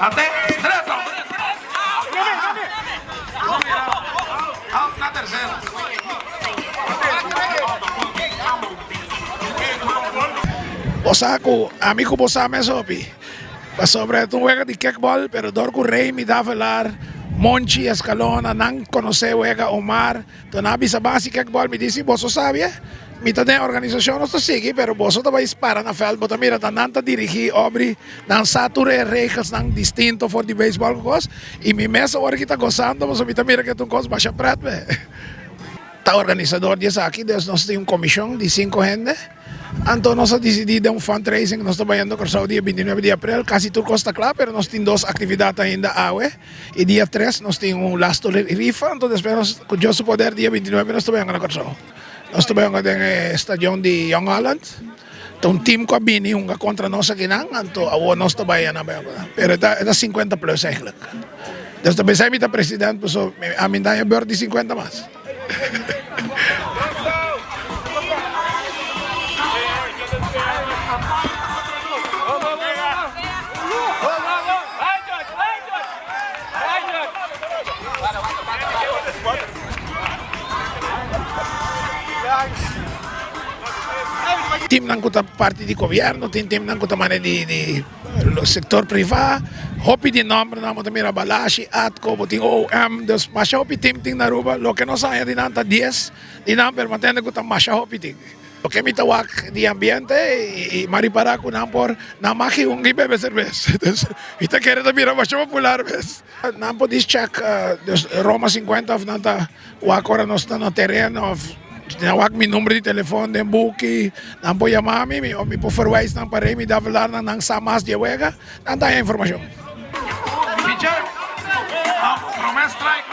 Ate Dreto. Out na tercera. Bo sa ku ami ku bo sa mes hopi pasobra e ta un wega di kickball pero dor ku Remy Davelaar, Monchi Escalona nan konosé wega Omar to nan a bisa ban hasi kickball mi di si boso sabia mi ta den organisashon nos ta sigui pero boso ta bai para na veld bo ta mira ta nan ta dirigí Aubrey nan sa tur e regelsnan distinto for di beisbòl ku kos i mi mes awor aki ta gosando pasobra mi ta mira ku e ta un kos masha pret be. Ta organisador di esaki, dus nos tin un komishon di sinku hende. Anto nos a disidí den un fundraising, nos ta bayendo Kòrsou dia bintinuebe di aprel, kasi tur kos ta kla, pero nos tin dos aktividat ainda awe i dia tres nos tin un lastu rifa, anto despues nos ku Dios su poder dia bintinuebe nos ta bayonga na Kòrsou. Nos ta bayonga den e stadion di Jong Holland, ta un tim ku a bini hunga kontra nos akinan, anto awor nos ta bai na bayonga, pero e ta e ta sinkuenta plus eigentlik. Dus ta pensai mi ta president paso ami ta haña bèrt di sinkuenta mas. Teamnan ku ta parti di gobièrnu, tin teamnan ku ta mane di sektor privá. Hopi di nòmbernan bo ta mira Balashi, Atco, bo tin OM, dus masha hopi team tin na Aruba. Loke nos haña di nan ta dies di nan, pero mantende ku ta masha hopi tin. Loke mi ta wak di ambiente i mi a ripará ku nan por nan maki hunga i bebe serbes. Dus mi ta kere ta bira masha popular mes. Nan por dis check dus Roma 50 of nan ta wak ora nos ta na tereno of nan wak mi number di telefon den buki nan por yama mi of mi por verwijs nan pa Remy Davelaar nan nan sa mas di e wega nan ta haña informashon. Pitcher, prome strike.